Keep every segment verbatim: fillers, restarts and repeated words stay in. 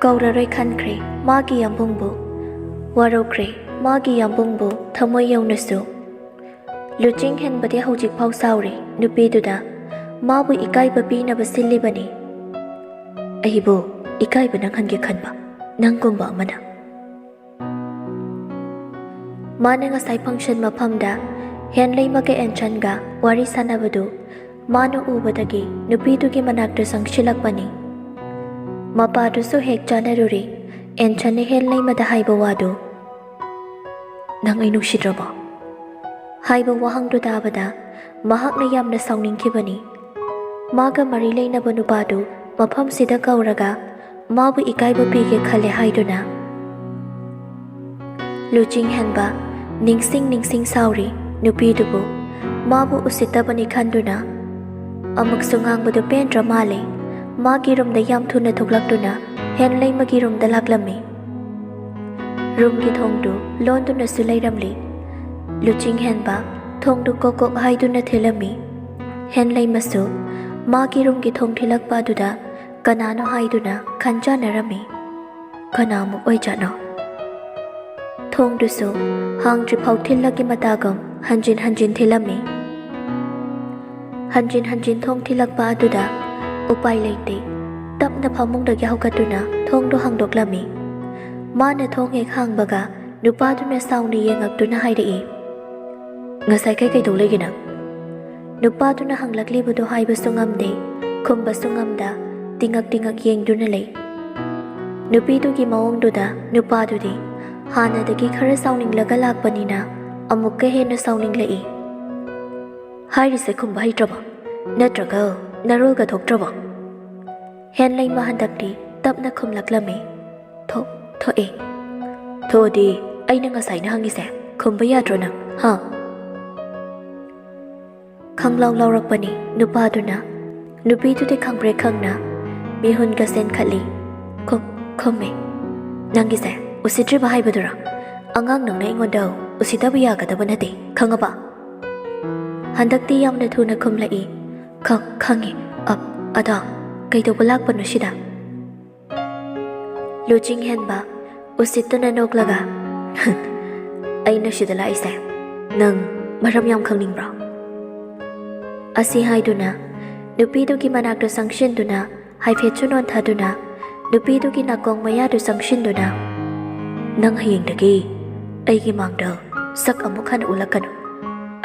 ꯀꯧꯔꯔꯣꯏ ꯈꯟꯈ꯭ꯔꯦ ꯃꯥꯒꯤ ꯌꯥꯝꯕꯨꯡꯕꯨ꯫ ꯋꯥꯔꯧꯈ꯭ꯔꯦ ꯃꯥꯒꯤ ꯌꯥꯝꯕꯨꯡꯕꯨ ꯊꯃꯣꯏ ꯌꯧꯅꯁꯨ꯫ ꯂꯨꯆꯤꯡ ꯍꯦꯟꯕꯗꯤ ꯍꯧꯖꯤꯛꯐꯥꯎ ꯁꯥꯎꯔꯤ ꯅꯨꯄꯤꯗꯨꯗ꯫ ꯃꯥꯕꯨ ꯏꯀꯥꯏꯕ ꯄꯤꯅꯕ ꯁꯤꯜꯂꯤꯕꯅꯤ꯫ ꯑꯩꯕꯨ ꯏꯀꯥꯏꯕ ꯅꯪꯍꯟꯒꯦ ꯈꯟꯕ ꯅꯪꯒꯨꯝꯕ ꯑꯃꯅ꯫ ꯃꯥꯅ ꯉꯁꯥꯏ function ꯃꯐꯝꯗ ꯍꯦꯟꯂꯩꯃꯒ ꯑꯦꯟꯁꯟꯒ ꯋꯥꯔꯤ ꯁꯥꯟꯅꯕꯗꯨ ꯃꯥꯅ ꯎꯕꯗꯒꯤ ꯅꯨꯄꯤꯗꯨꯒꯤ ꯃꯅꯥꯛꯇ ꯆꯪꯁꯤꯜꯂꯛꯄꯅꯤ꯫ ꯃꯄꯥꯗꯨꯁꯨ ꯍꯦꯛ ꯆꯥꯟꯅꯔꯨꯔꯤ꯫ ꯑꯦꯟꯁꯟꯅ ꯍꯦꯟꯂꯩꯃꯗ ꯍꯥꯏꯕ ꯋꯥꯗꯨ, "ꯅꯪ ꯑꯩ ꯅꯨꯡꯁꯤꯗ꯭ꯔꯕꯣ?" ꯍꯥꯏꯕ ꯋꯥꯍꯪꯗꯨ ꯇꯥꯕꯗ ꯃꯍꯥꯛꯅ ꯌꯥꯝꯅ ꯁꯥꯎꯅꯤꯡꯈꯤꯕꯅꯤ꯫ ꯃꯥꯒ ꯃꯔꯤ ꯂꯩꯅꯕ ꯅꯨꯄꯥꯗꯨ ꯃꯐꯝꯁꯤꯗ ꯀꯧꯔꯒ ꯃꯥꯕꯨ ꯏꯀꯥꯏꯕ ꯄꯤꯒꯦ ꯈꯜꯂꯦ ꯍꯥꯏꯗꯨꯅ꯫ ꯂꯨꯆꯤꯡ ꯍꯦꯟꯕ ꯅꯤꯡꯁꯤꯡ ꯅꯤꯡꯁꯤꯡ ꯁꯥꯎꯔꯤ ꯅꯨꯄꯤꯗꯨꯕꯨ꯫ ꯃꯥꯕꯨ ꯎꯁꯤꯠꯇꯕꯅꯤ ꯈꯟꯗꯨꯅ꯫ ꯑꯃꯨꯛꯁꯨ ꯉꯥꯡꯕꯗꯨ ꯄꯦꯟꯗ꯭ꯔ ꯃꯥꯜꯂꯦ꯫ ꯃꯥꯒꯤ ꯔꯨꯝꯗ ꯌꯥꯝ ꯊꯨꯅ ꯊꯣꯛꯂꯛꯇꯨꯅ ꯍꯦꯟꯂꯩꯃꯒꯤ ꯔꯨꯝꯗ ꯂꯥꯛꯂꯝꯃꯤ꯫ ꯔꯨꯝꯒꯤ ꯊꯣꯡꯗꯨ ꯂꯣꯟꯗꯨꯅꯁꯨ ꯂꯩꯔꯝꯂꯤ꯫ ꯂꯨꯆꯤꯡ ꯍꯦꯟꯕ ꯊꯣꯡꯗꯨ ꯀꯣꯛ ꯀꯣꯛ ꯍꯥꯏꯗꯨꯅ ꯊꯤꯜꯂꯝꯃꯤ꯫ ꯍꯦꯟꯂꯩꯃꯁꯨ ꯃꯥꯒꯤ ꯔꯨꯝꯒꯤ ꯊꯣꯡ ꯊꯤꯜꯂꯛꯄ ꯑꯗꯨꯗ ꯀꯅꯥꯅꯣ ꯍꯥꯏꯗꯨꯅ ꯈꯟꯖꯥꯟꯅꯔꯝꯃꯤ꯫ ꯀꯅꯥꯃꯨꯛ ꯑꯣꯏꯖꯥꯠꯅꯣ? ꯊꯣꯡꯗꯨꯁꯨ ꯍꯥꯡꯗ꯭ꯔꯤꯐꯥꯎ ꯊꯤꯜꯂꯒꯤ ꯃꯇꯥꯒꯨꯝ ꯍꯟꯖꯤꯟ ꯍꯟꯖꯤꯟ ꯊꯤꯜꯂꯝꯃꯤ꯫ ꯍꯟꯖꯤꯟ ꯍꯟꯖꯤꯟ ꯊꯣꯡ ꯊꯤꯜꯂꯛꯄ ꯑꯗꯨꯗ ꯎꯄꯥꯏ ꯂꯩꯇꯦ꯫ ꯇꯞꯅ ꯐꯃꯨꯡꯗꯒꯤ ꯍꯧꯒꯠꯇꯨꯅ ꯊꯣꯡꯗꯨ ꯍꯥꯡꯗꯣꯛꯂꯝꯃꯤ꯫ ꯃꯥꯅ ꯊꯣꯡ ꯍꯦꯛ ꯍꯥꯡꯕꯒ ꯅꯨꯄꯥꯗꯨꯅ ꯁꯥꯎꯅ ꯌꯦꯡꯉꯛꯇꯨꯅ ꯍꯥꯏꯔꯛꯏ, "ꯉꯁꯥꯏ ꯀꯩ ꯀꯩꯗꯧ ꯂꯩꯒꯦ ꯅꯪ?" ꯅꯨꯄꯥꯗꯨꯅ ꯍꯪꯂꯛꯂꯤꯕꯗꯨ ꯍꯥꯏꯕꯁꯨ ꯉꯝꯗꯦ, ꯈꯨꯝꯕꯁꯨ ꯉꯝꯗ ꯇꯤꯉꯛ ꯇꯤꯉꯛ ꯌꯦꯡꯗꯨꯅ ꯂꯩ꯫ ꯅꯨꯄꯤꯗꯨꯒꯤ ꯃꯑꯣꯡꯗꯨꯗ ꯅꯨꯄꯥꯗꯨꯗꯤ ꯍꯥꯟꯅꯗꯒꯤ ꯈꯔ ꯁꯥꯎꯅꯤꯡꯂꯒ ꯂꯥꯛꯄꯅꯤꯅ ꯑꯃꯨꯛꯀ ꯍꯦꯟꯅ ꯁꯥꯎꯅꯤꯡꯂꯛꯏ꯫ "ꯍꯥꯏꯔꯤꯁꯦ ꯈꯨꯝꯕ ꯍꯩꯇ꯭ꯔꯕꯣ? ꯅꯠꯇ꯭ꯔꯒ ꯅꯔꯣꯜꯒ ꯊꯣꯛꯇ꯭ꯔꯕꯣ?" ꯍꯦꯟꯂꯩꯃ ꯍꯟꯗꯛꯇꯤ ꯇꯞꯅ ꯈꯨꯝꯂꯛꯂꯝꯃꯤ꯫ "ꯊꯣꯛ-, ꯊꯣꯛꯑꯦ꯫ ꯊꯣꯛꯑꯗꯤ ꯑꯩꯅ ꯉꯁꯥꯏꯅ ꯍꯪꯉꯤꯁꯦ ꯈꯨꯝꯕ ꯌꯥꯗ꯭ꯔꯣ ꯅꯪ, ꯍꯥ?" ꯈꯪꯂꯥꯎ ꯂꯥꯎꯔꯛꯄꯅꯤ ꯅꯨꯄꯥꯗꯨꯅ꯫ ꯅꯨꯄꯤꯗꯨꯗꯤ ꯈꯪꯄ꯭ꯔꯦꯛ ꯈꯪꯅ ꯃꯤꯍꯨꯟꯒ ꯆꯦꯟꯈꯠꯂꯤ꯫ "ꯈꯨꯝ-, ꯈꯨꯝꯃꯦ꯫ ꯅꯪꯒꯤꯁꯦ ꯎꯁꯤꯠꯇ꯭ꯔꯤꯕ ꯍꯥꯏꯕꯗꯨꯔꯣ? ꯑꯉꯥꯡ ꯅꯪꯅ ꯑꯩꯉꯣꯟꯗ ꯎꯁꯤꯠꯇꯕ ꯌꯥꯒꯗꯕ ꯅꯠꯇꯦ, ꯈꯪꯉꯕ?" ꯍꯟꯗꯛꯇꯤ ꯌꯥꯝꯅ ꯊꯨꯅ ꯈꯨꯝꯂꯛꯏ꯫ "ꯈꯪ-, ꯈꯪꯉꯦ꯫ ꯑ-, ꯑꯗꯣ ꯀꯩꯗꯧꯕ ꯂꯥꯛꯄꯅꯣ ꯁꯤꯗ?" ꯂꯨꯆꯤꯡ ꯍꯦꯟꯕ ꯎꯁꯤꯠꯇꯅ ꯅꯣꯛꯂꯒ, "ꯑꯩꯅ ꯁꯤꯗ ꯂꯥꯛꯏꯁꯦ ꯅꯪ ꯃꯔꯝ ꯌꯥꯝ ꯈꯪꯅꯤꯡꯕ꯭ꯔꯣ?" ꯑꯁꯤ ꯍꯥꯏꯗꯨꯅ ꯅꯨꯄꯤꯗꯨꯒꯤ ꯃꯅꯥꯛꯇ ꯆꯪꯁꯤꯟꯗꯨꯅ ꯍꯥꯏꯐꯦꯠꯁꯨ ꯅꯣꯟꯊꯗꯨꯅ ꯅꯨꯄꯤꯗꯨꯒꯤ ꯅꯥꯀꯣꯡ ꯃꯌꯥꯗꯨ ꯆꯪꯁꯤꯟꯗꯨꯅ, "ꯅꯪ ꯍꯌꯦꯡꯗꯒꯤ ꯑꯩꯒꯤ ꯃꯥꯡꯗ ꯁꯛ ꯑꯃꯨꯛ ꯍꯟꯅ ꯎꯠꯂꯛꯀꯅꯨ꯫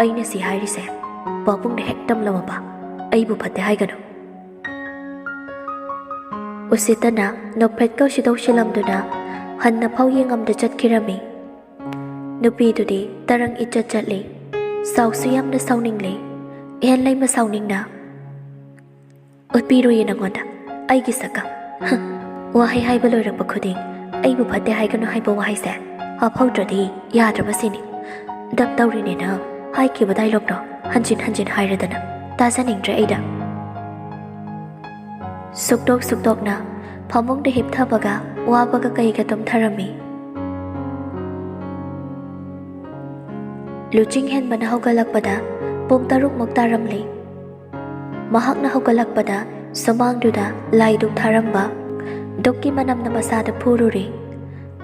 ꯑꯩꯅ ꯁꯤ ꯍꯥꯏꯔꯤꯁꯦ ꯄꯥꯕꯨꯡꯅ ꯍꯦꯛ ꯇꯝꯂꯝꯃꯕ ꯑꯩꯕꯨ ꯐꯠꯇꯦ ꯍꯥꯏꯒꯅꯨ꯫" ꯎꯁꯤꯠꯇꯅ ꯅꯣꯛꯐꯦꯠꯀ ꯁꯤꯗꯧ ꯁꯤꯜꯂꯝꯗꯨꯅ ꯍꯟꯅ ꯐꯥꯎ ꯌꯦꯡꯉꯝꯗ ꯆꯠꯈꯤꯔꯝꯃꯤ꯫ ꯅꯨꯄꯤꯗꯨꯗꯤ ꯇꯔꯪ ꯏꯆꯠ ꯆꯠꯂꯤ꯫ ꯁꯥꯎꯁꯨ ꯌꯥꯝꯅ ꯁꯥꯎꯅꯤꯡꯂꯤ꯫ ꯍꯦꯟꯂꯩꯃ ꯁꯥꯎꯅꯤꯡꯅ, "ꯎꯠꯄꯤꯔꯣꯏꯌꯦ ꯅꯪꯉꯣꯟꯗ ꯑꯩꯒꯤ ꯁꯛꯀ꯫ ꯍ, ꯋꯥꯍꯩ ꯍꯥꯏꯕ ꯂꯣꯏꯔꯛꯄ ꯈꯨꯗꯤꯡ ꯑꯩꯕꯨ ꯐꯠꯇꯦ ꯍꯥꯏꯒꯅꯨ ꯍꯥꯏꯕ ꯋꯥꯍꯩꯁꯦ ꯍꯥꯞꯍꯧꯗ꯭ꯔꯗꯤ ꯌꯥꯗ꯭ꯔꯕꯁꯤꯅꯤ꯫ ꯗꯞ ꯇꯧꯔꯤꯅꯦꯅ ꯍꯥꯏꯈꯤꯕ ꯗꯥꯏꯂꯣꯛꯇꯣ ꯍꯟꯖꯤꯟ ꯍꯟꯖꯤꯟ ꯍꯥꯏꯔꯗꯅ ꯇꯥꯖꯅꯤꯡꯗ꯭ꯔꯦ ꯑꯩꯗ꯫" ꯁꯨꯛꯇꯣꯛ ꯁꯨꯛꯇꯣꯛꯅ ꯐꯃꯨꯡꯗ ꯍꯤꯞꯊꯕꯒ ꯋꯥꯕꯒ ꯀꯩꯒ ꯇꯨꯝꯊꯔꯝꯃꯤ꯫ ꯂꯨꯆꯤꯡ ꯍꯦꯟꯕꯅ ꯍꯧꯒꯠꯂꯛꯄꯗ ꯄꯨꯡ ꯇꯔꯨꯛꯃꯨꯛ ꯇꯥꯔꯝꯂꯤ꯫ ꯃꯍꯥꯛꯅ ꯍꯧꯒꯠꯂꯛꯄꯗ ꯁꯨꯃꯥꯡꯗꯨꯗ ꯂꯥꯏ ꯙꯨꯛ ꯊꯥꯔꯝꯕ ꯙꯨꯛꯀꯤ ꯃꯅꯝꯅ ꯃꯁꯥꯗ ꯐꯨꯔꯨꯔꯦ꯫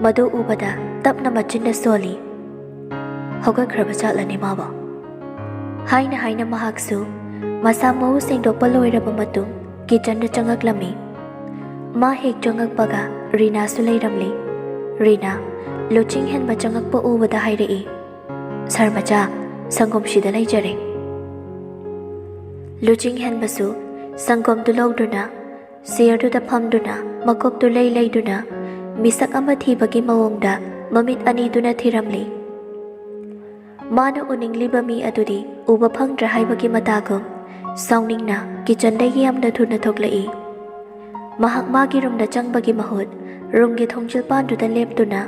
ꯃꯗꯨ ꯎꯕꯗ ꯇꯞꯅ ꯃꯆꯤꯟꯗ ꯁꯣꯜꯂꯤ꯫ "ꯍꯧꯒꯠꯈ꯭ꯔꯕ ꯖꯥꯠꯂꯅꯦ ꯃꯥꯕꯣ?" ꯍꯥꯏꯅ ꯍꯥꯏꯅ ꯃꯍꯥꯛꯁꯨ ꯃꯁꯥ ꯃꯎ ꯁꯦꯡꯗꯣꯛꯄ ꯂꯣꯏꯔꯕ ꯃꯇꯨꯡ ꯀꯤꯆꯟꯗ ꯆꯪꯉꯛꯂꯝꯃꯤ꯫ ꯃꯥ ꯍꯦꯛ ꯆꯪꯉꯛꯄꯒ ꯔꯤꯅꯥꯁꯨ ꯂꯩꯔꯝꯂꯤ꯫ ꯔꯤꯅꯥ ꯂꯨꯆꯤꯡ ꯍꯦꯟꯕ ꯆꯪꯉꯛꯄ ꯎꯕꯗ ꯍꯥꯏꯔꯛꯏ, "ꯁꯥꯔ ꯃꯆꯥ, ꯁꯪꯒꯣꯝꯁꯤꯗ ꯂꯩꯖꯔꯦ꯫" ꯂꯨꯆꯤꯡ ꯍꯦꯟꯕꯁꯨ ꯁꯪꯒꯣꯝꯗꯨ ꯂꯧꯗꯨꯅ ꯆꯤꯌꯔꯗꯨꯗ ꯐꯝꯗꯨꯅ ꯃꯀꯣꯛꯇꯨ ꯂꯩ ꯂꯩꯗꯨꯅ ꯃꯤꯁꯛ ꯑꯃ ꯊꯤꯕꯒꯤ ꯃꯑꯣꯡꯗ ꯃꯃꯤꯠ ꯑꯅꯤꯗꯨꯅ ꯊꯤꯔꯝꯂꯤ꯫ ꯃꯥꯅ ꯎꯅꯤꯡꯂꯤꯕ ꯃꯤ ꯑꯗꯨꯗꯤ ꯎꯕ ꯐꯪꯗ꯭ꯔꯦ ꯍꯥꯏꯕꯒꯤ ꯃꯇꯥꯒꯨꯝ ꯁꯥꯎꯅꯤꯡꯅ ꯀꯤꯆꯟꯗꯒꯤ ꯌꯥꯝꯅ ꯊꯨꯅ ꯊꯣꯛꯂꯛꯏ꯫ ꯃꯍꯥꯛ ꯃꯥꯒꯤ ꯔꯨꯝꯗ ꯆꯪꯕꯒꯤ ꯃꯍꯨꯠ ꯔꯨꯝꯒꯤ ꯊꯣꯡꯖꯤꯜ ꯄꯥꯟꯗꯨꯗ ꯂꯦꯞꯇꯨꯅ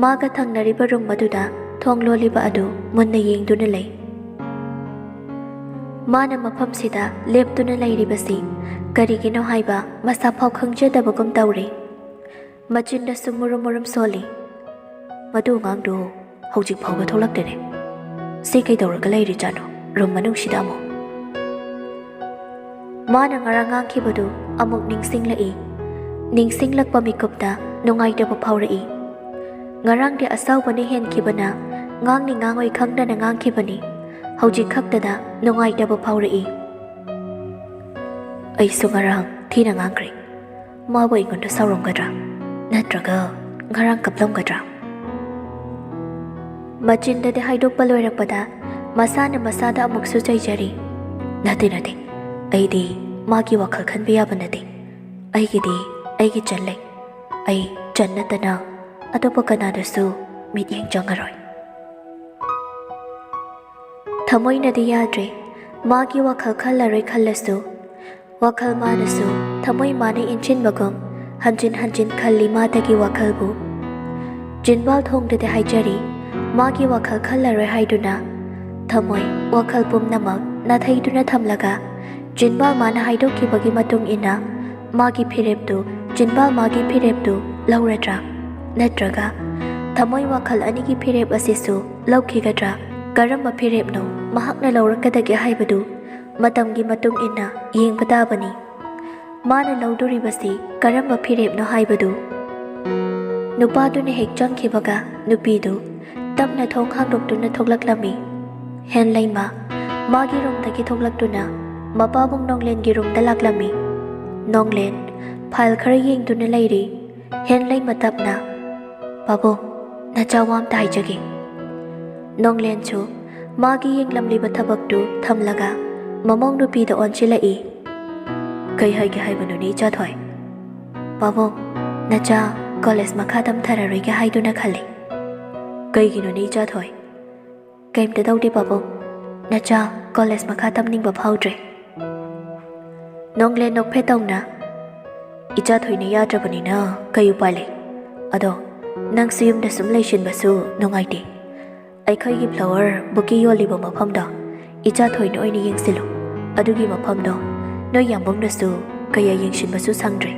ꯃꯥꯒ ꯊꯪꯅꯔꯤꯕ ꯔꯨꯝ ꯑꯗꯨꯗ ꯊꯣꯡ ꯂꯣꯜꯂꯤꯕ ꯑꯗꯨ ꯃꯨꯟꯅ ꯌꯦꯡꯗꯨꯅ ꯂꯩ꯫ ꯃꯥꯅ ꯃꯐꯝꯁꯤꯗ ꯂꯦꯞꯇꯨꯅ ꯂꯩꯔꯤꯕꯁꯤ ꯀꯔꯤꯒꯤꯅꯣ ꯍꯥꯏꯕ ꯃꯁꯥ ꯐꯥꯎ ꯈꯪꯖꯗꯕꯒꯨꯝ ꯇꯧꯔꯦ꯫ ꯃꯆꯤꯟꯗꯁꯨ ꯃꯨꯔꯨꯝ ꯃꯨꯔꯨꯝ ꯁꯣꯜꯂꯤ꯫ "ꯃꯗꯨ ꯑꯉꯥꯡꯗꯨ ꯍꯧꯖꯤꯛ ꯐꯥꯎꯕ ꯊꯣꯛꯂꯛꯇꯦꯅꯦ꯫ ꯁꯤ ꯀꯩꯗꯧꯔꯒ ꯂꯩꯔꯤꯖꯥꯠꯅꯣ ꯔꯨꯝ ꯃꯅꯨꯡꯁꯤꯗ ꯑꯃꯨꯛ?" ꯃꯥꯅ ꯉꯔꯥꯡ ꯉꯥꯡꯈꯤꯕꯗꯨ ꯑꯃꯨꯛ ꯅꯤꯡꯁꯤꯡꯂꯛꯏ꯫ ꯅꯤꯡꯁꯤꯡꯂꯛꯄ ꯃꯤꯀꯨꯞꯇ ꯅꯨꯡꯉꯥꯏꯇꯕ ꯐꯥꯎꯔꯛꯏ꯫ ꯉꯔꯥꯡꯗꯤ ꯑꯁꯥꯎꯕꯅ ꯍꯦꯟꯈꯤꯕꯅ ꯉꯥꯡꯅꯤ ꯉꯥꯡꯉꯣꯏ ꯈꯪꯗꯅ ꯉꯥꯡꯈꯤꯕꯅꯤ꯫ ꯍꯧꯖꯤꯛ ꯈꯛꯇꯗ ꯅꯨꯡꯉꯥꯏꯇꯕ ꯐꯥꯎꯔꯛꯏ꯫ ꯑꯩꯁꯨ ꯉꯔꯥꯡ ꯊꯤꯅ ꯉꯥꯡꯈ꯭ꯔꯦ꯫ ꯃꯥꯕꯨ ꯑꯩꯉꯣꯟꯗ ꯁꯥꯎꯔꯝꯒꯗ꯭ꯔꯥ? ꯅꯠꯇ꯭ꯔꯒ ꯉꯔꯥꯡ ꯀꯞꯂꯝꯒꯗ꯭ꯔꯥ? ꯃꯆꯤꯟꯗꯗꯤ ꯍꯥꯏꯗꯣꯛꯄ ꯂꯣꯏꯔꯛꯄꯗ ꯃꯁꯥꯅ ꯃꯁꯥꯗ ꯑꯃꯨꯛꯁꯨ ꯆꯩꯖꯔꯤ꯫ "ꯅꯠꯇꯦ, ꯅꯠꯇꯦ, ꯑꯩꯗꯤ ꯃꯥꯒꯤ ꯋꯥꯈꯜ ꯈꯟꯕ ꯌꯥꯕ ꯅꯠꯇꯦ꯫ ꯑꯩꯒꯤꯗꯤ ꯑꯩꯒꯤ ꯆꯟ ꯂꯩ꯫ ꯑꯩ ꯆꯟ ꯅꯠꯇꯅ ꯑꯇꯣꯞꯄ ꯀꯅꯥꯗꯁꯨ ꯃꯤꯠꯌꯦꯡ ꯆꯪꯉꯔꯣꯏ꯫" ꯊꯃꯣꯏꯅꯗꯤ ꯌꯥꯗ꯭ꯔꯦ꯫ ꯃꯥꯒꯤ ꯋꯥꯈꯜ ꯈꯜꯂꯔꯣꯏ ꯈꯜꯂꯁꯨ, ꯋꯥꯈꯜ ꯃꯥꯅꯁꯨ ꯊꯃꯣꯏ ꯃꯥꯅ ꯏꯟꯁꯤꯟꯕꯒꯨꯝ ꯍꯟꯖꯤꯟ ꯍꯟꯖꯤꯟ ꯈꯜꯂꯤ ꯃꯥꯗꯒꯤ ꯋꯥꯈꯜꯕꯨ꯫ ꯆꯤꯟꯕꯥꯜ ꯊꯣꯡꯗꯗꯤ ꯍꯥꯏꯖꯔꯤ, ꯃꯥꯒꯤ ꯋꯥꯈꯜ ꯈꯜꯂꯔꯣꯏ ꯍꯥꯏꯗꯨꯅ꯫ ꯊꯃꯣꯏ, ꯋꯥꯈꯜ ꯄꯨꯝꯅꯃꯛ ꯅꯥꯊꯩꯗꯨꯅ ꯊꯝꯂꯒ, ꯆꯤꯟꯕꯥꯜ ꯃꯥꯅ ꯍꯥꯏꯗꯣꯛꯈꯤꯕꯒꯤ ꯃꯇꯨꯡ ꯏꯟꯅ ꯃꯥꯒꯤ ꯐꯤꯔꯦꯞꯇꯨ ꯆꯤꯟꯕꯥꯜ ꯃꯥꯒꯤ ꯐꯤꯔꯦꯞꯇꯨ ꯂꯧꯔꯗ꯭ꯔꯥ? ꯅꯠꯇ꯭ꯔꯒ ꯊꯃꯣꯏ ꯋꯥꯈꯜ ꯑꯅꯤꯒꯤ ꯐꯤꯔꯦꯞ ꯑꯁꯤꯁꯨ ꯂꯧꯈꯤꯒꯗ꯭ꯔꯥ? ꯀꯔꯝꯕ ꯐꯤꯔꯦꯞꯅꯣ ꯃꯍꯥꯛꯅ ꯂꯧꯔꯛꯀꯗꯒꯦ ꯍꯥꯏꯕꯗꯨ ꯃꯇꯝꯒꯤ ꯃꯇꯨꯡ ꯏꯟꯅ ꯌꯦꯡꯕ ꯇꯥꯕꯅꯤ꯫ ꯃꯥꯅ ꯂꯧꯗꯣꯔꯤꯕꯁꯤ ꯀꯔꯝꯕ ꯐꯤꯔꯦꯞꯅꯣ ꯍꯥꯏꯕꯗꯨ꯫ ꯅꯨꯄꯥꯗꯨꯅ ꯍꯦꯛ ꯆꯪꯈꯤꯕꯒ ꯅꯨꯄꯤꯗꯨ ꯇꯞꯅ ꯊꯣꯡ ꯍꯥꯡꯗꯣꯛꯇꯨꯅ ꯊꯣꯛꯂꯛꯂꯝꯃꯤ꯫ ꯍꯦꯟꯂꯩꯃ ꯃꯥꯒꯤ ꯔꯨꯝꯗꯒꯤ ꯊꯣꯛꯂꯛꯇꯨꯅ ꯃꯄꯥꯕꯨꯡ ꯅꯣꯡꯂꯦꯟꯒꯤ ꯔꯨꯝꯗ ꯂꯥꯛꯂꯝꯃꯤ꯫ ꯅꯣꯡꯂꯦꯟ ꯐꯥꯏꯜ ꯈꯔ ꯌꯦꯡꯗꯨꯅ ꯂꯩꯔꯤ꯫ ꯍꯦꯟꯂꯩꯃ ꯇꯞꯅ, "ꯄꯥꯕꯨꯡ, ꯅꯆꯥ ꯋꯥ ꯑꯝꯇ ꯍꯥꯏꯖꯒꯦ꯫" ꯅꯣꯡꯂꯦꯟꯁꯨ ꯃꯥꯒꯤ ꯌꯦꯡꯂꯝꯂꯤꯕ ꯊꯕꯛꯇꯨ ꯊꯝꯂꯒ ꯃꯃꯧ ꯅꯨꯄꯤꯗ ꯑꯣꯟꯁꯤꯜꯂꯛꯏ꯫ "ꯀꯩ ꯍꯥꯏꯒꯦ ꯍꯥꯏꯕꯅꯣꯅꯦ, ꯏꯆꯥꯊꯣꯏ?" "ꯄꯥꯕꯨꯡ, ꯅꯆꯥ ꯀꯣꯂꯦꯖ ꯃꯈꯥ ꯇꯝꯊꯔꯔꯣꯏꯒꯦ ꯍꯥꯏꯗꯨꯅ ꯈꯜꯂꯤ꯫" "ꯀꯩꯒꯤꯅꯣꯅꯦ, ꯏꯆꯥꯊꯣꯏ?" "ꯀꯩꯝꯇ ꯇꯧꯗꯦ ꯄꯥꯕꯨꯡ, ꯅꯆꯥ ꯀꯣꯂꯦꯖ ꯃꯈꯥ ꯇꯝꯅꯤꯡꯕ ꯐꯥꯎꯗ꯭ꯔꯦ꯫" ꯅꯣꯡꯂꯦꯟ ꯅꯣꯛꯐꯦꯠ ꯇꯧꯅ, "ꯏꯆꯥꯊꯣꯏꯅ ꯌꯥꯗ꯭ꯔꯕꯅꯤꯅ ꯀꯩ ꯎꯄꯥꯏ ꯂꯩ? ꯑꯗꯣ ꯅꯪꯁꯨ ꯌꯨꯝꯗ ꯁꯨꯝ ꯂꯩꯁꯤꯟꯕꯁꯨ ꯅꯨꯡꯉꯥꯏꯇꯦ꯫ ꯑꯩꯈꯣꯏꯒꯤ ꯐ꯭ꯂꯥꯋꯔ ꯕꯨꯀꯦ ꯌꯣꯜꯂꯤꯕ ꯃꯐꯝꯗꯣ ꯏꯆꯥꯊꯣꯏꯅ ꯑꯣꯏꯅ ꯌꯦꯡꯁꯤꯜꯂꯨ꯫ ꯑꯗꯨꯒꯤ ꯃꯐꯝꯗꯣ ꯅꯣꯏ ꯌꯥꯝꯕꯨꯡꯅꯁꯨ ꯀꯌꯥ ꯌꯦꯡꯁꯤꯟꯕꯁꯨ ꯁꯪꯗ꯭ꯔꯦ꯫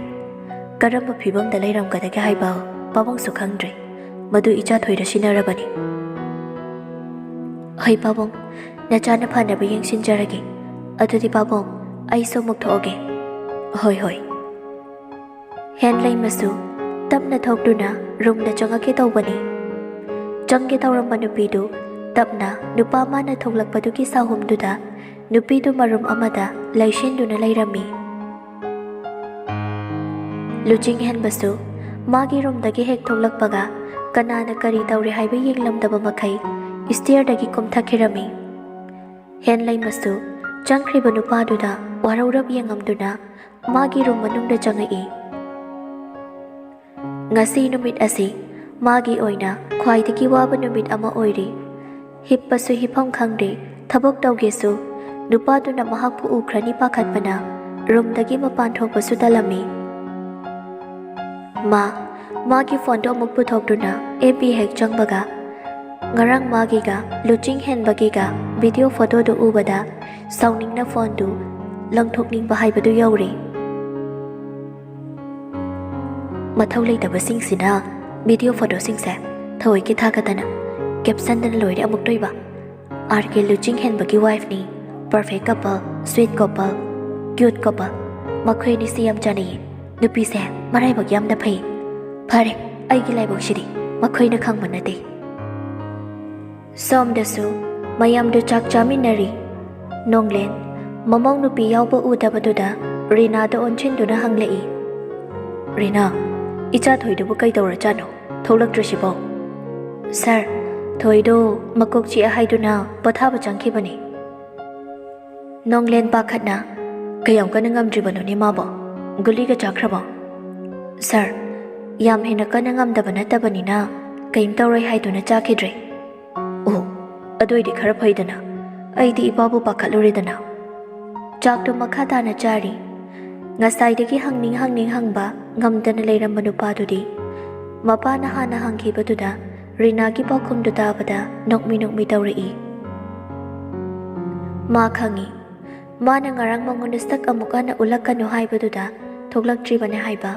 ꯀꯔꯝꯕ ꯐꯤꯕꯝꯗ ꯂꯩꯔꯝꯒꯗꯒꯦ ꯍꯥꯏꯕ ꯄꯥꯕꯨꯡꯁꯨ ꯈꯪꯗ꯭ꯔꯦ꯫ ꯃꯗꯨ ꯏꯆꯥꯊꯣꯏꯗ ꯁꯤꯟꯅꯔꯕꯅꯤ꯫" "ꯍꯣꯏ ꯄꯥꯕꯨꯡ, ꯅꯆꯥꯅ ꯐꯅꯕ ꯌꯦꯡꯁꯤꯟꯖꯔꯒꯦ꯫ ꯑꯗꯨꯗꯤ ꯄꯥꯕꯨꯡ, ꯑꯩꯁꯨ ꯑꯃꯨꯛ ꯊꯣꯛꯑꯒꯦ꯫" "ꯍꯣꯏ, ꯍꯣꯏ꯫" ꯍꯦꯟꯂꯩꯃꯁꯨ ꯇꯞꯅ ꯊꯣꯛꯇꯨꯅ ꯔꯨꯝꯗ ꯆꯪꯉꯛꯀꯦ ꯇꯧꯕꯅꯤ꯫ ꯆꯪꯒꯦ ꯇꯧꯔꯝꯕ ꯅꯨꯄꯤꯗꯨ ꯇꯞꯅ ꯅꯨꯄꯥ ꯃꯥꯅ ꯊꯣꯛꯂꯛꯄꯗꯨꯒꯤ ꯁꯥꯍꯨꯝꯗꯨꯗ ꯅꯨꯄꯤꯗꯨ ꯃꯔꯨꯝ ꯑꯃꯗ ꯂꯩꯁꯤꯟꯗꯨꯅ ꯂꯩꯔꯝꯃꯤ꯫ ꯂꯨꯆꯤꯡ ꯍꯦꯟꯕꯁꯨ ꯃꯥꯒꯤ ꯔꯨꯝꯗꯒꯤ ꯍꯦꯛ ꯊꯣꯛꯂꯛꯄꯒ ꯀꯅꯥꯅ ꯀꯔꯤ ꯇꯧꯔꯤ ꯍꯥꯏꯕ ꯌꯦꯡꯂꯝꯗꯕ ꯃꯈꯩ ꯏꯁꯇꯤꯌꯔꯗꯒꯤ ꯀꯨꯝꯊꯈꯤꯔꯝꯃꯤ꯫ ꯍꯦꯟꯂꯩꯃꯁꯨ ꯆꯪꯈ꯭ꯔꯤꯕ ꯅꯨꯄꯥꯗꯨꯗ ꯋꯥꯔꯧꯔꯞ ꯌꯦꯡꯉꯝꯗꯨꯅ ꯃꯥꯒꯤ ꯔꯨꯝ ꯃꯅꯨꯡꯗ ꯆꯪꯉꯛꯏ꯫ ꯉꯁꯤ ꯅꯨꯃꯤꯠ ꯑꯁꯤ ꯃꯥꯒꯤ ꯑꯣꯏꯅ ꯈ꯭ꯋꯥꯏꯗꯒꯤ ꯋꯥꯕ ꯅꯨꯃꯤꯠ ꯑꯃ ꯑꯣꯏꯔꯤ꯫ ꯍꯤꯞꯄꯁꯨ ꯍꯤꯞꯐꯝ ꯈꯪꯗꯦ, ꯊꯕꯛ ꯇꯧꯒꯦꯁꯨ ꯅꯨꯄꯥꯗꯨꯅ ꯃꯍꯥꯛꯄꯨ ꯎꯈ꯭ꯔꯅꯤ ꯄꯥꯈꯠꯄꯅ ꯔꯨꯝꯗꯒꯤ ꯃꯄꯥꯟ ꯊꯣꯛꯄꯁꯨ ꯇꯜꯂꯝꯃꯤ꯫ ꯃꯥ ꯃꯥꯒꯤ ꯐꯣꯟꯗꯨ ꯑꯃꯨꯛ ꯄꯨꯊꯣꯛꯇꯨꯅ ꯑꯦꯐ ꯕꯤ ꯍꯦꯛ ꯆꯪꯕꯒ ꯉꯔꯥꯡ ꯃꯥꯒꯤꯒ ꯂꯨꯆꯤꯡ ꯍꯦꯟꯕꯒꯤꯒ ꯚꯤꯗꯤꯑꯣ ꯐꯣꯇꯣꯗꯨ ꯎꯕꯗ ꯁꯥꯎꯅꯤꯡꯅ ꯐꯣꯟꯗꯨ ꯂꯪꯊꯣꯛꯅꯤꯡꯕ ꯍꯥꯏꯕꯗꯨ ꯌꯧꯔꯦ꯫ ꯃꯊꯧ ꯂꯩꯇꯕꯁꯤꯡꯁꯤꯅ ꯚꯤꯗꯤꯑꯣ ꯐꯣꯇꯣꯁꯤꯡꯁꯦ ꯊꯑꯣꯏꯀꯤ ꯊꯥꯒꯠꯇꯅ ꯀꯦꯞꯁꯟꯗꯅ ꯂꯣꯏꯔꯦ ꯑꯃꯨꯛꯇꯣꯏꯕ꯫ ꯑꯥꯔ ꯀꯦ ꯂꯨꯆꯤꯡ ꯍꯦꯟꯕꯒꯤ ꯋꯥꯏꯐꯅꯤ, perfect couple, sweet couple, cute couple. ꯃꯈꯣꯏ ꯑꯅꯤꯁꯤ ꯌꯥꯝ ꯆꯥꯅꯩꯌꯦ꯫ ꯅꯨꯄꯤꯁꯦ ꯃꯔꯥꯏꯕꯛ ꯌꯥꯝꯅ ꯐꯩ꯫ ꯐꯔꯦ, ꯑꯩꯒꯤ ꯂꯥꯏꯕꯛꯁꯤꯗꯤ ꯃꯈꯣꯏꯅ ꯈꯪꯕ ꯅꯠꯇꯦ꯫ ꯁꯣꯝꯗꯁꯨ ꯃꯌꯥꯝꯗꯨ ꯆꯥꯛ ꯆꯥꯃꯤꯟꯅꯔꯤ꯫ ꯅꯣꯡꯂꯦꯟ ꯃꯃꯧ ꯅꯨꯄꯤ ꯌꯥꯎꯕ ꯎꯗꯕꯗꯨꯗ ꯔꯤꯅꯥꯗ ꯑꯣꯟꯁꯤꯟꯗꯨꯅ ꯍꯪꯂꯛꯏ꯫ ꯔꯤꯅꯥ, ꯏꯆꯥ ꯊꯣꯏꯗꯨꯕꯨ ꯀꯩꯗꯧꯔꯖꯥꯠꯅꯣ? ꯊꯣꯛꯂꯛꯇ꯭ꯔꯤꯁꯤꯕꯣ? ꯁꯥꯔ, ꯊꯣꯏꯗꯣ ꯃꯀꯣꯛ ꯆꯤꯛꯑꯦ ꯍꯥꯏꯗꯨꯅ ꯄꯣꯊꯥꯕ ꯆꯪꯈꯤꯕꯅꯤ꯫ ꯅꯣꯡꯂꯦꯟ ꯄꯥꯈꯠꯅ, ꯀꯌꯥꯝ ꯀꯟꯅ ꯉꯝꯗ꯭ꯔꯤꯕꯅꯣꯅꯦ ꯃꯥꯕꯣ? ꯒꯨꯂꯤꯒ ꯆꯥꯈ꯭ꯔꯕꯣ? ꯁꯥꯔ, ꯌꯥꯝ ꯍꯦꯟꯅ ꯀꯟꯅ ꯉꯝꯗꯕ ꯅꯠꯇꯕꯅꯤꯅ ꯀꯩꯝ ꯇꯧꯔꯣꯏ ꯍꯥꯏꯗꯨꯅ ꯆꯥꯈꯤꯗ꯭ꯔꯦ꯫ ꯑꯣ, ꯑꯗꯨꯏꯗꯤ ꯈꯔ ꯐꯩꯗꯅ꯫ ꯑꯩꯗꯤ ꯏꯄꯥꯕꯨ ꯄꯥꯈꯠꯂꯨꯔꯦꯗꯅ꯫ ꯆꯥꯛꯇꯣ ꯃꯈꯥ ꯇꯥꯅ ꯆꯥꯔꯤ꯫ ꯉꯁꯥꯏꯗꯒꯤ ꯍꯪꯅꯤꯡ ꯍꯪꯅꯤꯡ ꯍꯪꯕ ꯉꯝꯗꯅ ꯂꯩꯔꯝꯕ ꯅꯨꯄꯥꯗꯨꯗꯤ ꯃꯄꯥꯅ ꯍꯥꯟꯅ ꯍꯪꯈꯤꯕꯗꯨꯗ ꯔꯤꯅꯥꯒꯤ ꯄꯥꯎꯈꯨꯝꯗꯨ ꯇꯥꯕꯗ ꯅꯣꯛꯃꯤ ꯅꯣꯛꯃꯤ ꯇꯧꯔꯛꯏ꯫ ꯃꯥ ꯈꯪꯏ, ꯃꯥꯅ ꯉꯔꯥꯡ ꯃꯉꯣꯟꯗ ꯁꯛ ꯑꯃꯨꯛ ꯍꯟꯅ ꯎꯠꯂꯛꯀꯅꯨ ꯍꯥꯏꯕꯗꯨꯗ ꯊꯣꯛꯂꯛꯇ꯭ꯔꯤꯕꯅꯤ ꯍꯥꯏꯕ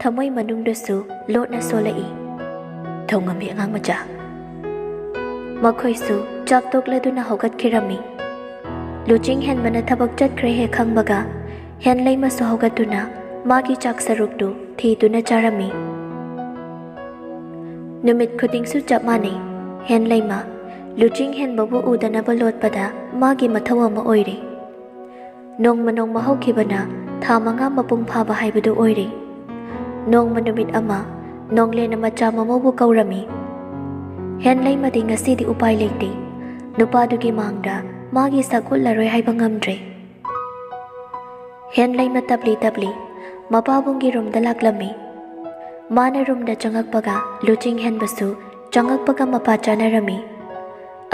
ꯊꯃꯣꯏ ꯃꯅꯨꯡꯗꯁꯨ ꯂꯣꯠꯅ ꯁꯣꯜꯂꯛꯏ꯫ ꯊꯧꯉꯝꯕꯤ ꯑꯉꯥꯡ ꯃꯆꯥ꯫ ꯃꯈꯣꯏꯁꯨ ꯆꯥꯛ ꯇꯣꯛꯂꯗꯨꯅ ꯍꯧꯒꯠꯈꯤꯔꯝꯃꯤ꯫ ꯂꯨꯆꯤꯡ ꯍꯦꯟꯕꯅ ꯊꯕꯛ ꯆꯠꯈ꯭ꯔꯦ ꯍꯦꯛ ꯈꯪꯕꯒ ꯍꯦꯟꯂꯩꯃꯁꯨ ꯍꯧꯒꯠꯇꯨꯅ ꯃꯥꯒꯤ ꯆꯥꯛ ꯁꯔꯨꯛꯇꯨ ꯊꯤꯗꯨꯅ ꯆꯥꯔꯝꯃꯤ꯫ ꯅꯨꯃꯤꯠ ꯈꯨꯗꯤꯡꯁꯨ ꯆꯞ ꯃꯥꯟꯅꯩ꯫ ꯍꯦꯟꯂꯩꯃ ꯂꯨꯆꯤꯡ ꯍꯦꯟꯕꯕꯨ ꯎꯗꯅꯕ ꯂꯣꯠꯄꯗ ꯃꯥꯒꯤ ꯃꯊꯧ ꯑꯃ ꯑꯣꯏꯔꯦ꯫ ꯅꯣꯡꯃ ꯅꯣꯡꯃ ꯍꯧꯈꯤꯕꯅ ꯊꯥ ꯃꯉꯥ ꯃꯄꯨꯡ ꯐꯥꯕ ꯍꯥꯏꯕꯗꯨ ꯑꯣꯏꯔꯦ꯫ ꯅꯣꯡꯃ ꯅꯨꯃꯤꯠ ꯑꯃ ꯅꯣꯡꯂꯦꯟꯅ ꯃꯆꯥ ꯃꯃꯧꯕꯨ ꯀꯧꯔꯝꯃꯤ꯫ ꯍꯦꯟꯂꯩꯃꯗꯤ ꯉꯁꯤꯗꯤ ꯎꯄꯥꯏ ꯂꯩꯇꯦ꯫ ꯅꯨꯄꯥꯗꯨꯒꯤ ꯃꯥꯡꯗ ꯃꯥꯒꯤ ꯁꯛ ꯎꯠꯂꯔꯣꯏ ꯍꯥꯏꯕ ꯉꯝꯗ꯭ꯔꯦ꯫ ꯍꯦꯟꯂꯩꯃ ꯇꯞꯂꯤ ꯇꯞꯂꯤ ꯃꯄꯥꯕꯨꯡꯒꯤ ꯔꯨꯝꯗ ꯂꯥꯛꯂꯝꯃꯤ꯫ ꯃꯥꯅ ꯔꯨꯝꯗ ꯆꯪꯉꯛꯄꯒ ꯂꯨꯆꯤꯡ ꯍꯦꯟꯕꯁꯨ ꯆꯪꯉꯛꯄꯒ ꯃꯄꯥ ꯆꯥꯅꯔꯝꯃꯤ꯫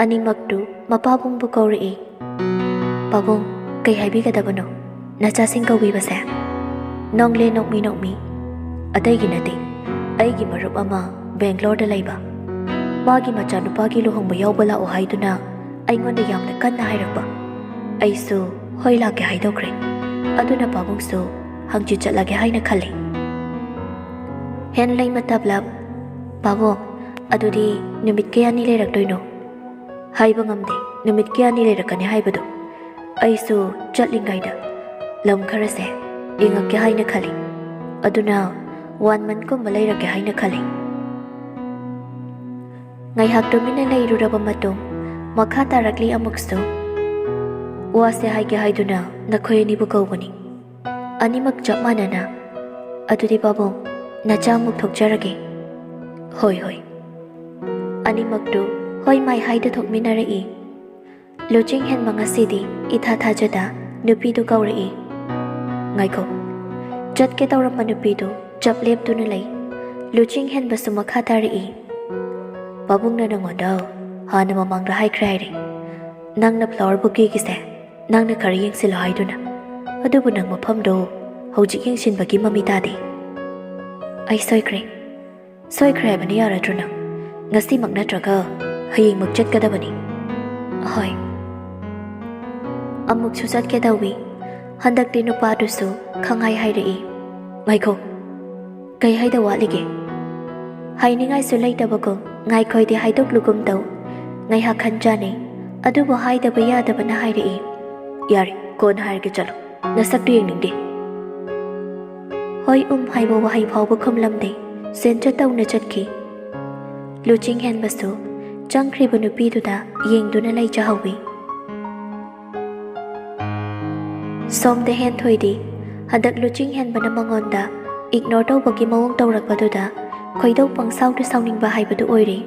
ꯑꯅꯤꯃꯛꯇꯨ ꯃꯄꯥꯕꯨꯡꯕꯨ ꯀꯧꯔꯛꯏ꯫ "ꯄꯥꯕꯨꯡ, ꯀꯩ ꯍꯥꯏꯕꯤꯒꯗꯕꯅꯣ? ꯅꯆꯥꯁꯤꯡ ꯀꯧꯕꯤꯕꯁꯦ?" ꯅꯣꯡꯂꯦ ꯅꯣꯛꯃꯤ ꯅꯣꯛꯃꯤ, "ꯑꯇꯩꯒꯤ ꯅꯠꯇꯦ, ꯑꯩꯒꯤ ꯃꯔꯨꯞ ꯑꯃ ꯕꯦꯡꯒ꯭ꯂꯣꯔꯗ ꯂꯩꯕ, ꯃꯥꯒꯤ ꯃꯆꯥꯅꯨꯄꯥꯒꯤ ꯂꯨꯍꯣꯡꯕ ꯌꯥꯎꯕ ꯂꯥꯛꯑꯣ ꯍꯥꯏꯗꯨꯅ ꯑꯩꯉꯣꯟꯗ ꯌꯥꯝꯅ ꯀꯟꯅ ꯍꯥꯏꯔꯛꯄ꯫ ꯑꯩꯁꯨ ꯍꯣꯏ ꯂꯥꯛꯀꯦ ꯍꯥꯏꯗꯣꯛꯈ꯭ꯔꯦ꯫ ꯑꯗꯨꯅ ꯄꯥꯕꯨꯡꯁꯨ ꯍꯪꯆꯤꯠ ꯆꯠꯂꯒꯦ ꯍꯥꯏꯅ ꯈꯜꯂꯤ꯫" ꯍꯦꯟꯂꯩꯃ ꯇꯞꯂꯞ, "ꯄꯥꯕꯨꯡ, ꯑꯗꯨꯗꯤ ꯅꯨꯃꯤꯠ ꯀꯌꯥꯅꯤ ꯂꯩꯔꯛꯇꯣꯏꯅꯣ?" "ꯍꯥꯏꯕ ꯉꯝꯗꯦ ꯅꯨꯃꯤꯠ ꯀꯌꯥꯅꯤ ꯂꯩꯔꯛꯀꯅꯤ ꯍꯥꯏꯕꯗꯣ꯫ ꯑꯩꯁꯨ ꯆꯠꯂꯤꯉꯩꯗ ꯂꯝ ꯈꯔꯁꯦ ꯌꯦꯡꯉꯛꯀꯦ ꯍꯥꯏꯅ ꯈꯜꯂꯤ꯫ ꯑꯗꯨꯅ ꯋꯥꯟ ꯃꯟꯠꯀꯨꯝꯕ ꯂꯩꯔꯛꯀꯦ ꯍꯥꯏꯅ ꯈꯜꯂꯤ꯫" ꯉꯥꯏꯍꯥꯛ ꯇꯨꯃꯤꯟꯅ ꯂꯩꯔꯨꯔꯕ ꯃꯇꯨꯡ ꯃꯈꯥ ꯇꯥꯔꯛꯂꯤ ꯑꯃꯨꯛꯁꯨ꯫ "ꯋꯥꯁꯦ ꯍꯥꯏꯒꯦ ꯍꯥꯏꯗꯨꯅ ꯅꯈꯣꯏ ꯑꯅꯤꯕꯨ ꯀꯧꯕꯅꯤ꯫" ꯑꯅꯤꯃꯛ ꯆꯞ ꯃꯥꯟꯅꯅ, "ꯑꯗꯨꯗꯤ ꯄꯥꯕꯨꯡ, ꯅꯆꯥ ꯑꯃꯨꯛ ꯊꯣꯛꯆꯔꯒꯦ꯫" "ꯍꯣꯏ, ꯍꯣꯏ꯫" ꯑꯅꯤꯃꯛꯇꯨ ꯍꯣꯏ ꯃꯥꯏ ꯍꯥꯏꯗ ꯊꯣꯛꯃꯤꯟꯅꯔꯛꯏ꯫ ꯂꯨꯆꯤꯡ ꯍꯦꯟꯕ ꯉꯁꯤꯗꯤ ꯏꯊꯥ ꯊꯥꯖꯗ ꯅꯨꯄꯤꯗꯨ ꯀꯧꯔꯛꯏ꯫ "ꯉꯥꯏꯈꯣ꯫" ꯆꯠꯀꯦ ꯇꯧꯔꯝꯕ ꯅꯨꯄꯤꯗꯨ ꯆꯞ ꯂꯦꯞꯇꯨꯅ ꯂꯩ꯫ ꯂꯨꯆꯤꯡ ꯍꯦꯟꯕꯁꯨ ꯃꯈꯥ ꯇꯥꯔꯛꯏ꯫ "ꯄꯥꯕꯨꯡꯅ ꯅꯉꯣꯟꯗ ꯍꯥꯟꯅ ꯃꯃꯥꯡꯗ ꯍꯥꯏꯈ꯭ꯔꯦ ꯍꯥꯏꯔꯦ, ꯅꯪꯅ flower bouquetꯒꯤꯁꯦ ꯅꯪꯅ ꯈꯔ ꯌꯦꯡꯁꯤꯜꯂꯣ ꯍꯥꯏꯗꯨꯅ꯫ ꯑꯗꯨꯕꯨ ꯅꯪ ꯃꯐꯝꯗꯣ ꯍꯧꯖꯤꯛ ꯌꯦꯡꯁꯤꯟꯕꯒꯤ ꯃꯃꯤ ꯇꯥꯗꯦ꯫" "ꯑꯩ ꯁꯣꯏꯈ꯭ꯔꯦ꯫ ꯁꯣꯏꯈ꯭ꯔꯦ ꯍꯥꯏꯕꯅ ꯌꯥꯔꯗ꯭ꯔꯣ ꯅꯪ? ꯉꯁꯤꯃꯛ ꯅꯠꯇ꯭ꯔꯒ ꯍꯌꯦꯡꯃꯛ ꯆꯠꯀꯗꯕꯅꯤ꯫" "ꯑꯍꯣꯏ꯫" ꯑꯃꯨꯛꯁꯨ ꯆꯠꯀꯦ ꯇꯧꯏ꯫ ꯍꯟꯗꯛꯇꯤ ꯅꯨꯄꯥꯗꯨꯁꯨ ꯈꯪꯍꯥꯏ ꯍꯥꯏꯔꯛꯏ꯫ "ꯉꯥꯏꯈꯣ꯫ ꯀꯩ ꯍꯥꯏꯗ ꯋꯥꯠꯂꯤꯒꯦ?" ꯍꯥꯏꯅꯤꯡꯉꯥꯏꯁꯨ ꯂꯩꯇꯕꯒꯨꯝ ꯉꯥꯏꯈꯣꯏꯗꯤ ꯍꯥꯏꯗꯣꯛꯂꯨꯒꯨꯝ ꯇꯧ꯫ ꯉꯥꯏꯍꯥꯛ ꯈꯟ ꯆꯥꯅꯩ꯫ ꯑꯗꯨꯕꯨ ꯍꯥꯏꯗꯕ ꯌꯥꯗꯕꯅ ꯍꯥꯏꯔꯛꯏ꯫ "ꯌꯥꯔꯦ, ꯀꯣꯟꯅ ꯍꯥꯏꯔꯒꯦ, ꯆꯠꯂꯣ꯫ ꯅꯁꯛꯇꯨ ꯌꯦꯡꯅꯤꯡꯗꯦ꯫" ꯍꯣꯏ ꯎꯝ ꯍꯥꯏꯕ ꯋꯥꯍꯩ ꯐꯥꯎꯕ ꯈꯨꯝꯂꯝꯗꯦ꯫ ꯁꯦꯟꯆꯠ ꯇꯧꯅ ꯆꯠꯈꯤ꯫ ꯂꯨꯆꯤꯡ ꯍꯦꯟꯕꯁꯨ ꯆꯪꯈ꯭ꯔꯤꯕ ꯅꯨꯄꯤꯗꯨꯗ ꯌꯦꯡꯗꯨꯅ ꯂꯩꯖꯍꯧꯏ꯫ ꯁꯣꯝꯗ ꯍꯦꯟꯊꯣꯏꯗꯤ ꯍꯟꯗꯛ ꯂꯨꯆꯤꯡ ꯍꯦꯟꯕꯅ ꯃꯉꯣꯟꯗ ꯏꯒꯅꯣꯔ ꯇꯧꯕꯒꯤ ꯃꯑꯣꯡ ꯇꯧꯔꯛꯄꯗꯨꯗ ꯈꯣꯏꯗꯧ ꯄꯪꯁꯥꯎꯗ ꯁꯥꯎꯅꯤꯡꯕ ꯍꯥꯏꯕꯗꯨ ꯑꯣꯏꯔꯦ꯫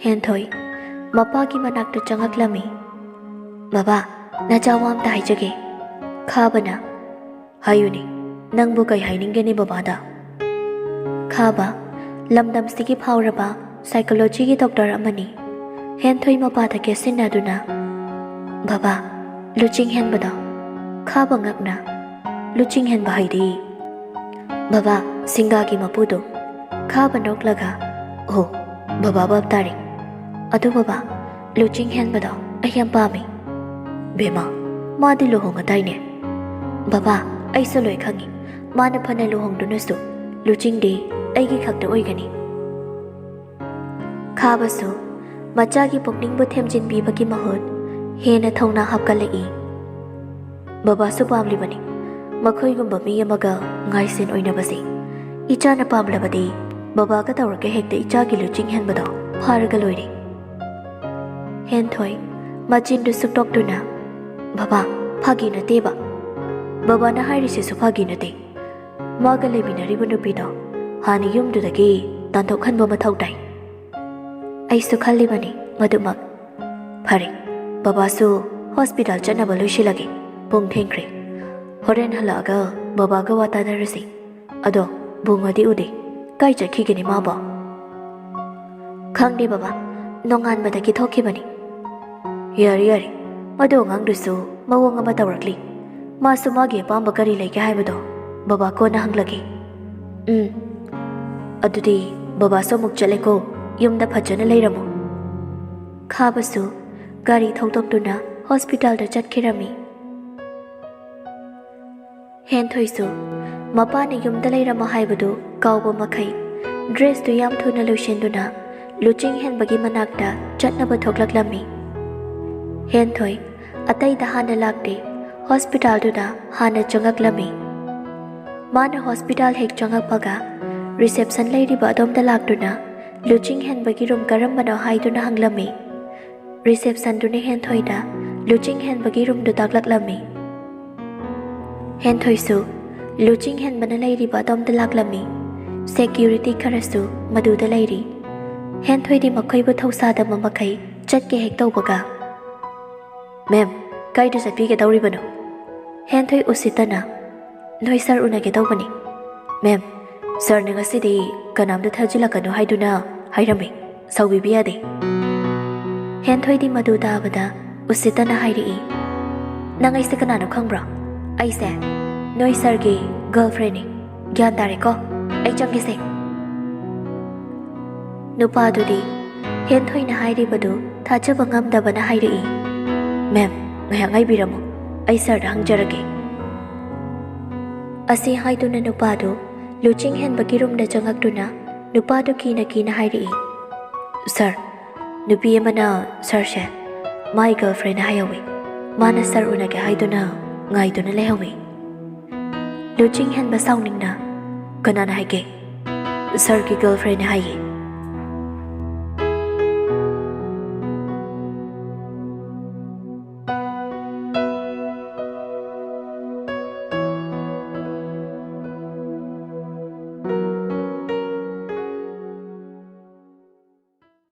ꯍꯦꯟꯊꯣꯏ ꯃꯄꯥꯒꯤ ꯃꯅꯥꯛꯇ ꯆꯪꯉꯛꯂꯝꯃꯤ꯫ "ꯕꯕꯥ, ꯅꯆꯥ ꯋꯥ ꯑꯝꯇ ꯍꯥꯏꯖꯒꯦ꯫" ꯈꯥꯕꯅ, "ꯍꯥꯏꯌꯨꯅꯦ, ꯅꯪꯕꯨ ꯀꯩ ꯍꯥꯏꯅꯤꯡꯒꯦꯅꯦ ꯕꯕꯥꯗ?" ꯈꯥꯕ ꯂꯝꯗꯝꯁꯤꯒꯤ ꯐꯥꯎꯔꯕ ꯁꯥꯏꯀꯣꯂꯣꯖꯤꯒꯤ ꯗꯣꯛꯇꯔ ꯑꯃꯅꯤ꯫ ꯍꯦꯟꯊꯣꯏ ꯃꯄꯥꯗ ꯀꯦꯠꯁꯤꯟꯅꯗꯨꯅ, "ꯕꯕꯥ, ꯂꯨꯆꯤꯡ ꯍꯦꯟꯕꯗꯣ?" ꯈꯥꯕ ꯉꯛꯅ, "ꯂꯨꯆꯤꯡ ꯍꯦꯟꯕ ꯍꯥꯏꯗꯤ?" "ꯕꯕꯥ, ꯁꯤꯡꯒꯥꯒꯤ ꯃꯄꯨꯗꯣ꯫" ꯈꯥꯕ ꯅꯣꯛꯂꯒ, "ꯑꯣ, ꯕꯕꯥ ꯚꯥꯞ ꯇꯥꯔꯦ꯫ ꯑꯗꯨ ꯕꯕꯥ, ꯂꯨꯆꯤꯡ ꯍꯦꯟꯕꯗꯣ ꯑꯩ ꯌꯥꯝ ꯄꯥꯝꯃꯤ꯫" "ꯕꯦꯃꯥ, ꯃꯥꯗꯤ ꯂꯨꯍꯣꯡꯉꯗꯥꯏꯅꯦ?" "ꯕꯕꯥ, ꯑꯩꯁꯨ ꯂꯣꯏ ꯈꯪꯉꯤ꯫ ꯃꯥꯅ ꯐꯅ ꯂꯨꯍꯣꯡꯗꯨꯅꯁꯨ ꯂꯨꯆꯤꯡꯗꯤ ꯑꯩꯒꯤ ꯈꯛꯇ ꯑꯣꯏꯒꯅꯤ꯫" ꯈꯥꯕꯁꯨ ꯃꯆꯥꯒꯤ ꯄꯨꯛꯅꯤꯡꯕꯨ ꯊꯦꯝꯖꯤꯟꯕꯤꯕꯒꯤ ꯃꯍꯨꯠ ꯍꯦꯟꯅ ꯊꯧꯅꯥ ꯍꯥꯞꯀꯠꯂꯛꯏ꯫ "ꯕꯕꯥꯁꯨ ꯄꯥꯝꯂꯤꯕꯅꯤ ꯃꯈꯣꯏꯒꯨꯝꯕ ꯃꯤ ꯑꯃꯒ ꯉꯥꯏꯁꯦꯟ ꯑꯣꯏꯅꯕꯁꯦ꯫ ꯏꯆꯥꯅ ꯄꯥꯝꯂꯕꯗꯤ ꯕꯕꯥꯒ ꯇꯧꯔꯒ ꯍꯦꯛꯇ ꯏꯆꯥꯒꯤ ꯂꯨꯆꯤꯡ ꯍꯦꯟꯕꯗꯣ ꯐꯥꯔꯒ ꯂꯣꯏꯔꯦ꯫" ꯍꯦꯟꯊꯣꯏ ꯃꯆꯤꯟꯗꯨ ꯁꯨꯛꯇꯣꯛꯇꯨꯅ, "ꯕꯕꯥ, ꯐꯥꯒꯤ ꯅꯠꯇꯦꯕ꯫ ꯕꯕꯥꯅ ꯍꯥꯏꯔꯤꯁꯤꯁꯨ ꯐꯥꯒꯤ ꯅꯠꯇꯦ꯫ ꯃꯥꯒ ꯂꯩꯃꯤꯟꯅꯔꯤꯕ ꯅꯨꯄꯤꯗꯣ ꯍꯥꯟꯅ ꯌꯨꯝꯗꯨꯗꯒꯤ ꯇꯥꯟꯊꯣꯛꯍꯟꯕ ꯃꯊꯧ ꯇꯥꯏ꯫" "ꯑꯩꯁꯨ ꯈꯜꯂꯤꯕꯅꯤ ꯃꯗꯨꯃꯛ꯫ ꯐꯔꯦ, ꯕꯕꯥꯁꯨ ꯍꯣꯁꯄꯤꯇꯥꯜ ꯆꯠꯅꯕ ꯂꯣꯏꯁꯤꯜꯂꯒꯦ꯫ ꯄꯨꯡ ꯊꯦꯡꯈ꯭ꯔꯦ꯫ ꯍꯣꯔꯦꯟ ꯍꯜꯂꯛꯑꯒ ꯕꯕꯥꯒ ꯋꯥ ꯇꯥꯅꯔꯁꯤ꯫ ꯑꯗꯣ ꯕꯨꯡꯉꯣꯗꯤ ꯎꯗꯦ꯫ ꯀꯥꯏ ꯆꯠꯈꯤꯒꯅꯤ ꯃꯥꯕꯣ?" "ꯈꯪꯗꯦ ꯕꯕꯥ, ꯅꯣꯡꯉꯥꯟꯕꯗꯒꯤ ꯊꯣꯛꯈꯤꯕꯅꯤ꯫" "ꯌꯥꯔꯦ, ꯌꯥꯔꯦ, ꯃꯗꯨ ꯑꯉꯥꯡꯗꯨꯁꯨ ꯃꯑꯣꯡ ꯑꯃ ꯇꯧꯔꯛꯂꯤ꯫ ꯃꯥꯁꯨ ꯃꯥꯒꯤ ꯑꯄꯥꯝꯕ ꯀꯔꯤ ꯂꯩꯒꯦ ꯍꯥꯏꯕꯗꯣ ꯕꯕꯥ ꯀꯣꯟꯅ ꯍꯪꯂꯒꯦ꯫ ꯎꯝ, ꯑꯗꯨꯗꯤ ꯕꯕꯥꯁꯨ ꯑꯃꯨꯛ ꯆꯠꯂꯦꯀꯣ, ꯌꯨꯝꯗ ꯐꯖꯅ ꯂꯩꯔꯝꯃꯨ꯫" ꯈꯥꯕꯁꯨ ꯒꯥꯔꯤ ꯊꯧꯗꯣꯛꯇꯨꯅ ꯍꯣꯁꯄꯤꯇꯥꯜꯗ ꯆꯠꯈꯤꯔꯝꯃꯤ꯫ ꯍꯦꯟꯊꯣꯏꯁꯨ ꯃꯄꯥꯅ ꯌꯨꯝꯗ ꯂꯩꯔꯝꯃꯣ ꯍꯥꯏꯕꯗꯨ ꯀꯥꯎꯕ ꯃꯈꯩ ꯗ꯭ꯔꯦꯁꯇꯨ ꯌꯥꯝ ꯊꯨꯅ ꯂꯣꯏꯁꯤꯟꯗꯨꯅ ꯂꯨꯆꯤꯡ ꯍꯦꯟꯕꯒꯤ ꯃꯅꯥꯛꯇ ꯆꯠꯅꯕ ꯊꯣꯛꯂꯛꯂꯝꯃꯤ꯫ ꯍꯦꯟꯊꯣꯏ ꯑꯇꯩꯗ ꯍꯥꯟꯅ ꯂꯥꯛꯇꯦ, ꯍꯣꯁꯄꯤꯇꯥꯜꯗꯨꯗ ꯍꯥꯟꯅ ꯆꯪꯉꯛꯂꯝꯃꯤ꯫ ꯃꯥꯅ ꯍꯣꯁꯄꯤꯇꯥꯜ ꯍꯦꯛ ꯆꯪꯉꯛꯄꯒ ꯔꯤꯁꯦꯞꯁꯟ ꯂꯩꯔꯤꯕ ꯑꯗꯣꯝꯗ ꯂꯥꯛꯇꯨꯅ ꯂꯨꯆꯤꯡ ꯍꯦꯟꯕꯒꯤ ꯔꯨꯝ ꯀꯔꯝꯕꯅꯣ ꯍꯥꯏꯗꯨꯅ ꯍꯪꯂꯝꯃꯤ꯫ ꯔꯤꯁꯦꯞꯁꯟꯗꯨꯅ ꯍꯦꯟꯊꯣꯏꯗ ꯂꯨꯆꯤꯡ ꯍꯦꯟꯕꯒꯤ ꯔꯨꯝꯗꯨ ꯇꯥꯛꯂꯛꯂꯝꯃꯤ꯫ ꯍꯦꯟꯊꯣꯏꯁꯨ ꯂꯨꯆꯤꯡ ꯍꯦꯟꯕꯅ ꯂꯩꯔꯤꯕ ꯑꯗꯣꯝꯗ ꯂꯥꯛꯂꯝꯃꯤ꯫ ꯁꯦꯀ꯭ꯌꯨꯔꯤꯇꯤ ꯈꯔꯁꯨ ꯃꯗꯨꯗ ꯂꯩꯔꯤ꯫ ꯍꯦꯟꯊꯣꯏꯗꯤ ꯃꯈꯣꯏꯕꯨ ꯊꯧꯁꯥꯗꯕ ꯃꯈꯩ ꯆꯠꯀꯦ ꯍꯦꯛ ꯇꯧꯕꯒ, "ꯃꯦꯝ, ꯀꯥꯏꯗ ꯆꯠꯄꯤꯒꯗꯧꯔꯤꯕꯅꯣ?" ꯍꯦꯟꯊꯣꯏ ꯎꯁꯤꯠꯇꯅ, "ꯅꯣꯏ ꯁꯥꯔ ꯎꯅꯒꯦ ꯇꯧꯕꯅꯤ꯫ ꯃꯦꯝ, ꯁꯥꯔꯅ ꯉꯁꯤꯗꯤ ꯀꯅꯥꯝꯇ ꯊꯥꯖꯤꯜꯂꯛꯀꯅꯨ ꯍꯥꯏꯗꯨꯅ ꯍꯥꯏꯔꯝꯃꯤ꯫ ꯁꯥꯎꯕꯤꯕ ꯌꯥꯗꯦ꯫" ꯍꯦꯟꯊꯣꯏꯗꯤ ꯃꯗꯨ ꯇꯥꯕꯗ ꯎꯁꯤꯠꯇꯅ ꯍꯥꯏꯔꯛꯏ, "ꯅꯪ ꯑꯩꯁꯦ ꯀꯅꯥꯅꯣ ꯈꯪꯕ꯭ꯔꯣ? ꯑꯩꯁꯦ ꯅꯣꯏ ꯁꯥꯔꯒꯤ ꯒꯔꯜꯐ꯭ꯔꯦꯟꯅꯤ꯫ ꯒ꯭ꯌꯥꯟ ꯇꯥꯔꯦꯀꯣ? ꯑꯩ ꯆꯪꯒꯦꯁꯦ꯫" ꯅꯨꯄꯥꯗꯨꯗꯤ ꯍꯦꯟꯊꯣꯏꯅ ꯍꯥꯏꯔꯤꯕꯗꯨ ꯊꯥꯖꯕ ꯉꯝꯗꯕꯅ ꯍꯥꯏꯔꯛꯏ, "ꯃꯦꯝ, ꯉꯥꯏꯍꯥꯛ ꯉꯥꯏꯕꯤꯔꯝꯃꯨ, ꯑꯩ ꯁꯥꯔꯗ ꯍꯪꯖꯔꯒꯦ꯫" ꯑꯁꯤ ꯍꯥꯏꯗꯨꯅ ꯅꯨꯄꯥꯗꯨ ꯂꯨꯆꯤꯡ ꯍꯦꯟꯕꯒꯤ ꯔꯨꯝꯗ ꯆꯪꯉꯛꯇꯨꯅ ꯅꯨꯄꯥꯗꯨ ꯀꯤꯅ ꯀꯤꯅ ꯍꯥꯏꯔꯛꯏ, "ꯁꯥꯔ, ꯅꯨꯄꯤ ꯑꯃꯅ ꯁꯥꯔꯁꯦ ꯃꯥꯏ ꯒꯔꯜꯐ꯭ꯔꯦꯟ ꯍꯥꯏꯍꯧꯋꯤ꯫ ꯃꯥꯅ ꯁꯥꯔ ꯎꯅꯒꯦ ꯍꯥꯏꯗꯨꯅ ꯉꯥꯏꯗꯨꯅ ꯂꯩꯍꯧꯋꯤ꯫" ꯂꯨꯆꯤꯡ ꯍꯦꯟꯕ ꯁꯥꯎꯅꯤꯡꯅ, "ꯀꯅꯥꯅ ꯍꯥꯏꯒꯦ? ꯁꯥꯔꯒꯤ ꯒꯔꯜꯐ꯭ꯔꯦꯟꯅꯦ ꯍꯥꯏꯌꯦ꯫